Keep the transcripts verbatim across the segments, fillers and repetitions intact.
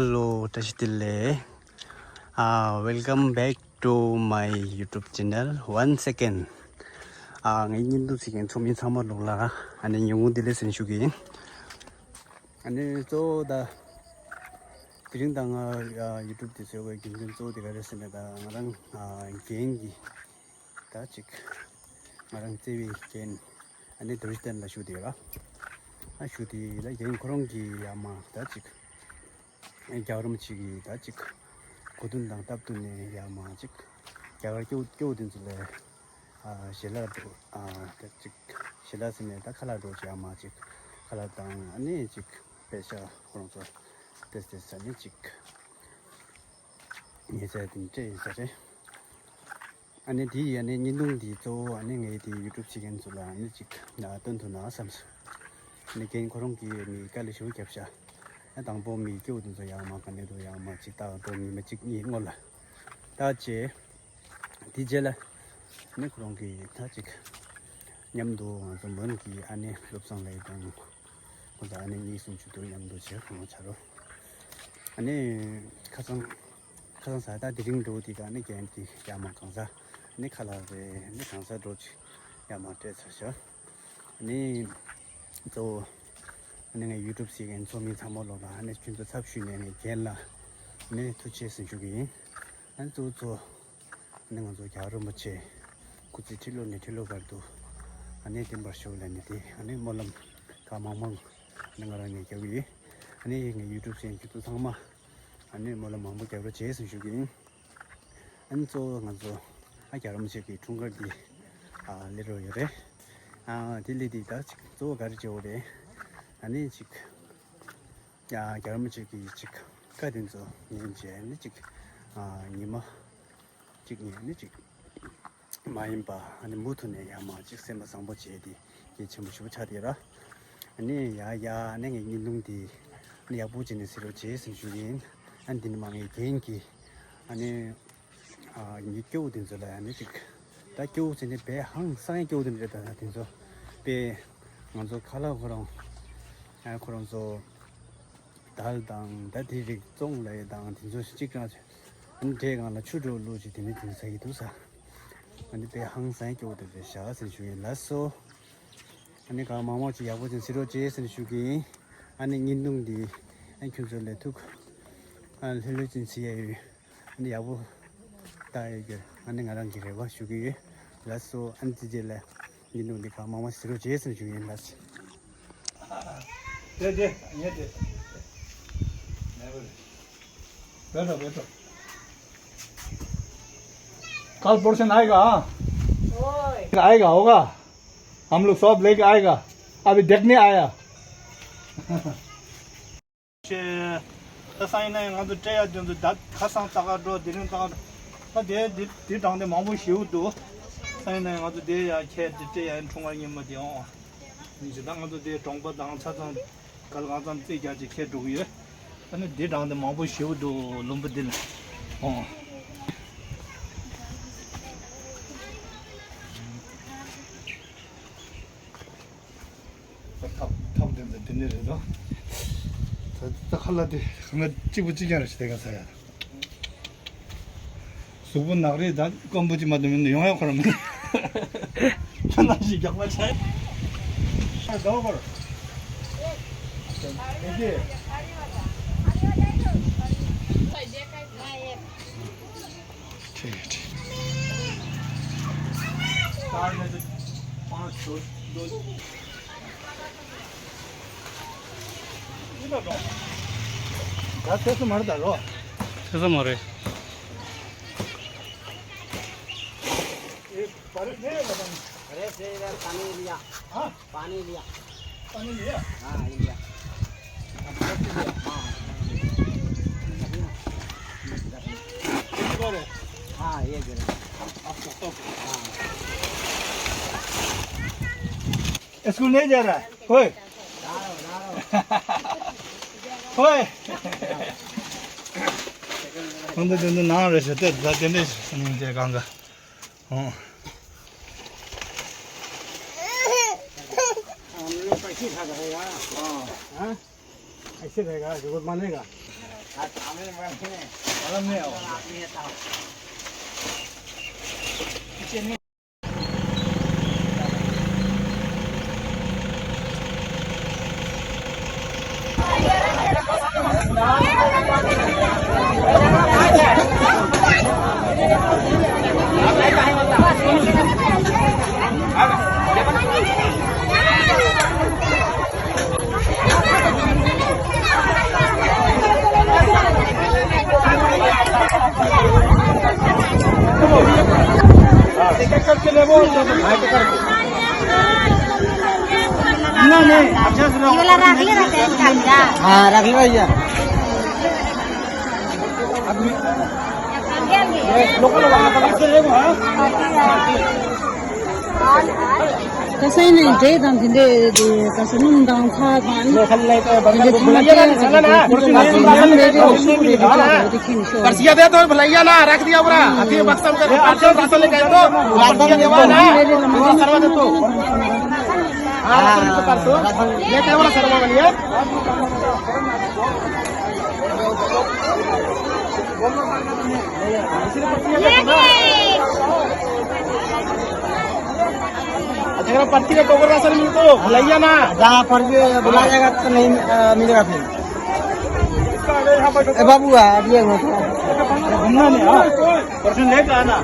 Hello, བཀྲ་ཤིས་བདེ་ལེགས། Uh, welcome back to my YouTube channel once again. Uh, ངའི་བརྙན་ཐུང་གཟིགས་མཁན་ཚོགས་མི་ཚང་མ་ལོག་ལ། ཨ་ནི་ཉིན་གུང་བདེ་ལེགས་ཟེར་ཞུ་གི་ཡིན། ཨ་ནི་གཙོ་བོ་ད་དེ་རིང་ད་ང་ཡ་YouTube དེ་བཟོས་པའི་རྒྱུ་མཚན་གཙོ་བོ་དེ་ག་རེ་ཟེར་ན། ད་ང་རང་ཨ་རྒན་གྱི་ད་ཅིག་ང་རང་བརྩེ་བའི་རྒན་ཨ་ནི་རྡོ་རྗེ་བསྟན་ལགས་ཞུ་བསྡད་ཡོད་ར། ཨ་ཞུ་དེ་ལ་རྒན་ཁོ་རང་གིས་ཡ་མ་ད་ཅིག་རྒྱལ་བ་རིན་པོ་ཆེ་གི་ད་ཅིག་གོ་སྟོན་དང་སྟབས་བསྟུན་ནས་ཡ་མ་ཅིག་རྒྱ་གར་སྐྱོ་སྐྱོ་བོ་དེ་ཚོ་ལ་ཨ་ཞལ་ལག་འགྲོ་ཨ་ད་ཅིག་ཞལ་ལག་ཟེར་ནས་ད་ཁ་ལག་འགྲོ་ཅིག་ཡ་མ་ཅིག་ཁ་ལག་དང་ཨ་ནི་ཅིག་པེ་ཤ་ཁོ་རང་ཚོ་ཏེས་ཏེས་ཨ་ནི་ཅིག་ཉེ་ཚད་དེ་སྤྲད་ཡིན་ས་རེད། ཨ་ནི་དེ་ཡི་ཨ་ནི་བརྙན་ཐུང་འདི་གཙོ་བོ་ཨ་ནི་ངའི་དེ་YouTube གཟིགས་མཁན་ཚོ་ལ་ཨ་ནི་ཅིག་ཨ་སྟོན་ཐུབ་ན་བསམ་སོང་། ཨ་ནི་རྒན་ཁོ་རང་གིས་མི་དཀའ་ལས་ཞེ་པོ་བརྒྱབ་ཤག་ཨ་དང་པོ་མི་སྐྱོ་བོ་དེ་ཚོ་ཡར་མར་ག་ནས་འགྲོ་ཡར་མར་ཅིག་ལྟ་འགྲོ་ཉི་མ་གཅིག་གཉིས་སྔོན་ལ་ལྟ་བྱས། དེ་རྗེས་ལ་ཨ་ནི་ཁོ་རང་གིས་ད་ཅིག་མཉམ་དུ་ང་ཚོ་མོན་གྱི་ཨ་ནི་བློ་བཟང་ལགས་དང་། ཁོང་ཚོ་ཨ་ནི་གཉིས་གསུམ་བཅུ་དྲུག་མཉམ་དུ་བྱས་ཁོང་ཆ་རོ། ཨ་ནི་ཁ་སང་ཁ་སང་ཟ་ད་དེ་རིང་འགྲོ་དེ་ག་ཨ་ནི་རྒན་དེ་ཡར་མར་གང་ཟག་ཨ་ནི་ཁ་ལག་རེད། ཨ་ནི་གང་ཟག་འགྲོ་ཅིག་ཡར་མར་སྤྲད་ཚར་ཤག་ཨ་ནི་གཙོ་བོ་ཨ་ནི་ངའི་YouTube གཟིགས་མཁན་ཚོགས་མི་ཚང་མ་ལོག་ལ་ཨ་ནི་ཁྱོད་ཚོ་ཚབ་ཞུས་ནས་ངའི་རྒན་ལ་ཨ་ནི་ཐུགས་རྗེ་ཆེ་ཟེར་ཞུ་གི་ཡིན། ཨ་ནི་གཙོ་བོ་གཙོ་བོ། ཨ་ནི་ང་ཚོ་རྒྱལ་བ་རིན་པོ་ཆེ་སྐུ་ཚེ་ཁྲི་ལོ་ནས་ཁྲི་ལོ་བར་དུ་ཨ་ནི་བརྟན་པར་བཞུགས་ལབ་ནས་དེ་ཨ་ནི་སྨོན་ལམ་གང་མང་མང་ཨ་ནི་ང་རང་ནས་རྒྱག་གི་ཡོད། ཨ་ནི་ངའི་YouTube གཟིགས་མཁན་ཁྱེད་ཚོ་ཚང་མ་ཨ་ནི་སྨོན་ལམ་མང་པོ་རྒྱག་རོགས་བྱེད་ཟེར་ཞུ་གི་ཡིན། ཨ་ནི་གཙོ་བོ་ང་ཚོ་ཨ་རྒྱལ་བ་རིན་པོ་ཆེ་གི་འཁྲུངས་སྐར་འདི་ཨ་སླེབས་རོགས་ཡོད་རེད། ཨ་དེ་སླེབས་དེ་ད་ཅིག་གཙོ་བོ་ག་རེ་བྱེད་འོ་རེད། ཨ་ནི་ཅིག་ཡ་རྒྱལ་བ་རིན་པོ་ཆེ་གི་ཅིག་བཀའ་དེ་ཚོ་ཉན་བྱས་ནི་ཅིག་ཨ་ཉི་མ་གཅིག་ཉན་ནི་ཅིག་མ་ཡིན་པ་ཨ་ནི་མུ་མཐུད་ནས་ཡར་མར་ཅིག་སེམས་པ་བཟང་པོ་བྱས་ཏེ་གལ་ཆེན་པོ་ཞེ་པོ་ཆགས་བསྡད་ར། ཨ་ནི་ཡ་ཡ་ཨ་ནི་ངའི་བརྙན་ཐུང་འདི་ཨ་ནི་ཡག་པོ་བྱས་ནས་གཟིགས་རོགས་བྱེད་ཟེར་ཞུ་གི་ཡིན། ཨ་ནི་འདི་ནི་མ་ངའི་རྒན་གྱིས་ཨ་ནི། ཨ་ངའི་སྐྱོ་བོ་དེ་ཚོ་ལ་ཡང་ནི་ཅིག་ད་སྐྱོ་བོ་ཟེར་ནས་དཔེ་ཧང་སང་ཡ་སྐྱོ་བོ་དེ་འདྲ་ད་དེ་ཚོ་དཔེ་ང་ཚོ་ཁ་ལག་ཁོ་རང་ཨ་ཁོ་རང་ཚོ་དལ་དང་ད་དེ་རིགས་བཙོང་ལ་ཡ་དང་དེ་ཚོ་གཅིག་རང་ཨ་ནི་འདྲེ་གང་ལ་ཆུ་འགྲོ་ལུགས་ཅིག་དེ་ནི་དེ་ཚ་ཡི་འདུག་ས། ཨ་ནི་དཔེ་ཧང་སང་ཡ་སྐྱོ་བོ་དེ་ཚོ་བཞག་ཟེར་ཞུ་ཡིན་ལགས་སོ། ཨ་ནི་གང་མང་མང་ཅིག་ཡག་པོ་ཅིག་གཟིགས་རོགས་བྱེད་ཟེར་ཞུ་གི་ཡིན། ཨ་ནི་བརྙན་ཐུང་འདི་ཨ་ཁྱོད་ཚོ་ལ་ཐུགས་ཨ་ལྷོད་ལྷོད་ཅིག་གཟིགས་ཡ་ཡོད། ཨ་ནི་ཡག་པོ་ལྟ་ཡོད་ཀྱི་ཨ་ནི་ང་རང་གི་རེ་བ་ཞུ་གི་ཡོད། ལགས་སོ། ཨ་ནི་ཙི་ཙི་ལ་ཡིན་འདུག་འདི་གང་མང་མང་ཟེར་རོགས་བྱེད་ཟེར་ཞུ་གི་ཡིན་ལགས། དེ་དེ་ངས་དེ་མེད་པ་རེད། बैठो, बैठो। कल परसों आएगा, हाँ? ओए। आएगा, होगा। हम लोग सब लेके आएगा। अभी देखने आया। ཆེ། ད་སང་ཉིན་ན་ང་ཚོ་སྤྲད་ཡ་དེ་ཚོ་ད་ཁ་སང་ལྟ་ག་འགྲོ་དེ་རིང་ལྟ་ག་འགྲོ། ད་དེ་དེ་དེ་དྲང་དེ་མང་པོ་ཞིག་འདུག་སང་ཉིན་ན་ང་ཚོ་དེ་ཡ་ཁྱེད་དེ་སྤྲད་ཡ་འཁྲུངས་སྐར་ཉིན་མོ་དེ་འོང་བ། ཡིན་ཞེ་ད་ང་ཚོ་དེ་གྲོང་པ་དང་ཆ་ཚང་ག་ལ་གང་འཚམ་རྩིས་རྒྱག་ཅིག་ཁྱེད་འགྲོ་གི་ཡོད། ད་ནི་དེ་དྲང་དེ་མང་པོ་ཞིག་འདུག་ལུང་པ་འདི་ལ་འོང་། ཐབ་ཐབ་དེ་འདི་འདི་ནས་རེད་དོ། ད་ད་ཁ་ལག་དེ་ང་གཅིག་པུ་གཅིག་རྐྱང་རེད་ཞེ་དེ་ག་ས་ཡ། གཟུགས་པོ་ནག་རིལ་དང་སྐམ་པོ་གཅིག་མ་གཏོགས་མི་འདུག་ཡོང་ཡ་ཁོ་རང་མི་འདུག་ཁྱོད་ནང་བཞིན་རྒྱག་པ་བྱས། ད་གོ་བར། དེ་གི། ཁྲིད་ཁྲིད། ད་ཚེ་སྲོག་མ་རེད་ད་རོ། ཚེ་སྲོག་མ་རེད། अरे, अरे, अरे, पानी लिया। हाँ? पानी लिया। पानी लिया? हाँ, लिया। हाँ। हाँ, ये गिरा। हाँ। स्कूल नहीं जा रहा है? ओए। ओए। हम तो दिन ना रहे थे, तो दिन नहीं कहाँ का। हाँ। हम लोग कैसे खा जाएगा? हाँ। हाँ? ऐसे रहेगा, जो मानेगा। ये वाला रख ले, रख ले, रख ले। हाँ, रख लो भैया। ད་སེམས་ནས་འདྲེ་དང་དེ་འདྲས་དེ་ད་སེམས་ནང་དང་ཁ་དང་ཨ་ནི་དེ་འདྲས་ཐ་མ་དེ་ཁོ་ཚོ་ལ་ཉམས་ལས་དེ་ཤུགས་རེ་རེ་ཆགས་པ་དེ་ཁྱེད་ནས་ཤོག Parchiya de to, bhaiya na, rakh diya pura. Abhi maksad ka parchiya de to na, parchiya de to. Haan, parchiya de to. Ye de pura sarva bhaiya. अच्छा, अगर पर्ची का टोकन राशन मिले तो बुलाइए ना। जहाँ पर्ची बुलाया जाएगा तो नहीं, अ, मिलेगा फिर। ए बाबू, आ, अभी एक मिनट। घूमना नहीं, हाँ। पर्ची लेकर आना।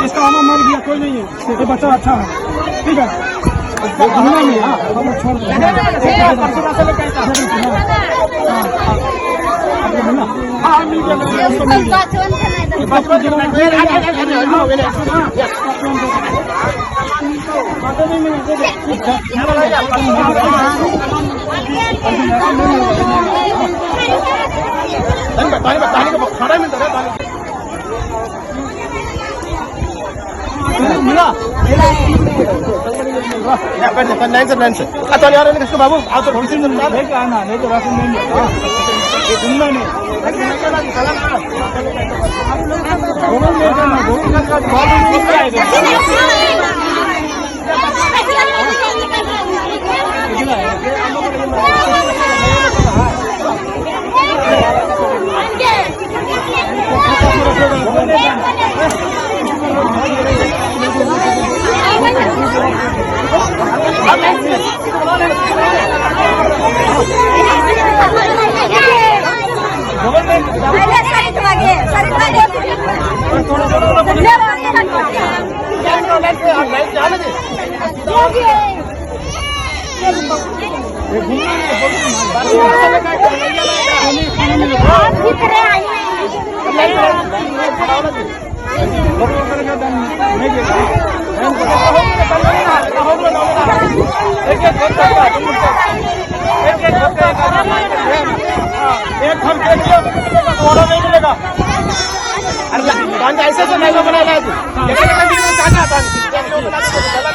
इसका आमा मर गया, कोई नहीं है। ये बच्चा अच्छा है, ठीक है। हम लोग नहीं, हाँ, हम लोग छोड़ दो। हाँ, हाँ, मिल गया, मिल गया, उसको मिल गया। ये बच्चा जो है, हाँ, हाँ, हाँ। एक घर के लिए तो नहीं मिलेगा। अरे, पानी ऐसे तो नहीं बनाना है तू। ऐसे तो नहीं बनाना है पानी।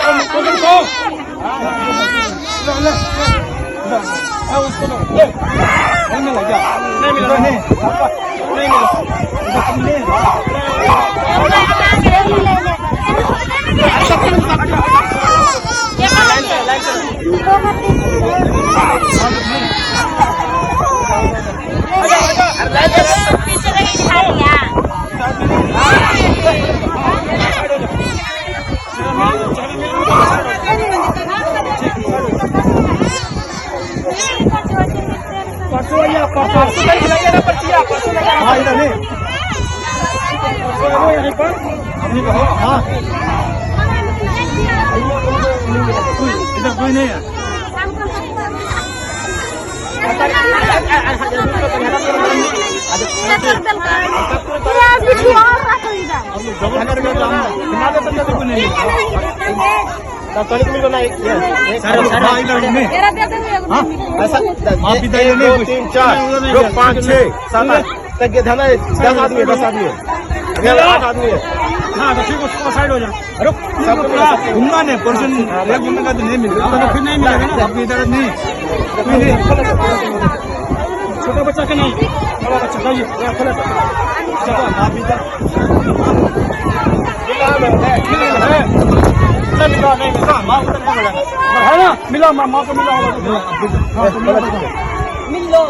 परसों या परसों, परसों नहीं बुलाइए ना, पर्ची या परसों नहीं। हाँ, इधर नहीं। परसों वो यहीं पर। हाँ। इधर कोई नहीं है। सर, सर, हाँ, इधर नहीं। हाँ? ऐसा, माँ पिता ये एक, नहीं दो, कुछ। तीन, चार, रुक, पाँच, छः, सात, आठ। तक ये धन है, दस आदमी है, दस आदमी है। ये आठ आदमी है। हाँ, तो ठीक है, उसको साइड हो जा। रुक, सबको पूरा घूमना नहीं, पर्सन एक घूमने का तो नहीं मिलेगा। तो फिर नहीं मिलेगा ना, अपनी तरफ नहीं। नहीं, नहीं। छोटा बच्चा का नहीं, बड़ा बच्चा का ये। चलो, आप इधर। चल, मिला, नहीं, मिला, माँ को तो नहीं मिला। है ना? मिला, माँ, माँ को मिला होगा। हाँ, तो मिला। मिल लो।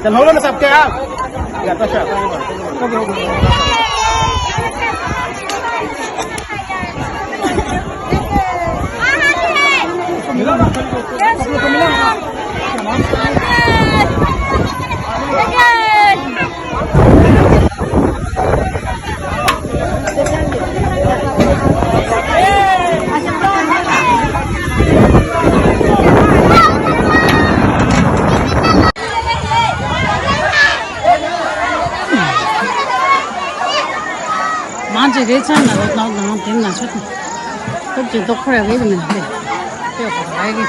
चल, हो गया ना सबके यार? या, तो चल। མང་ཆེ་རེ་ཚང་ན་རོ་ནང་ནང་དེ་ན་ཆོད། ཐུགས་ཀྱི་རྡོག་ཁོ་ར་རེ་གི་མིན་ཏེ། ཏེ་ཁོ་ར་གི།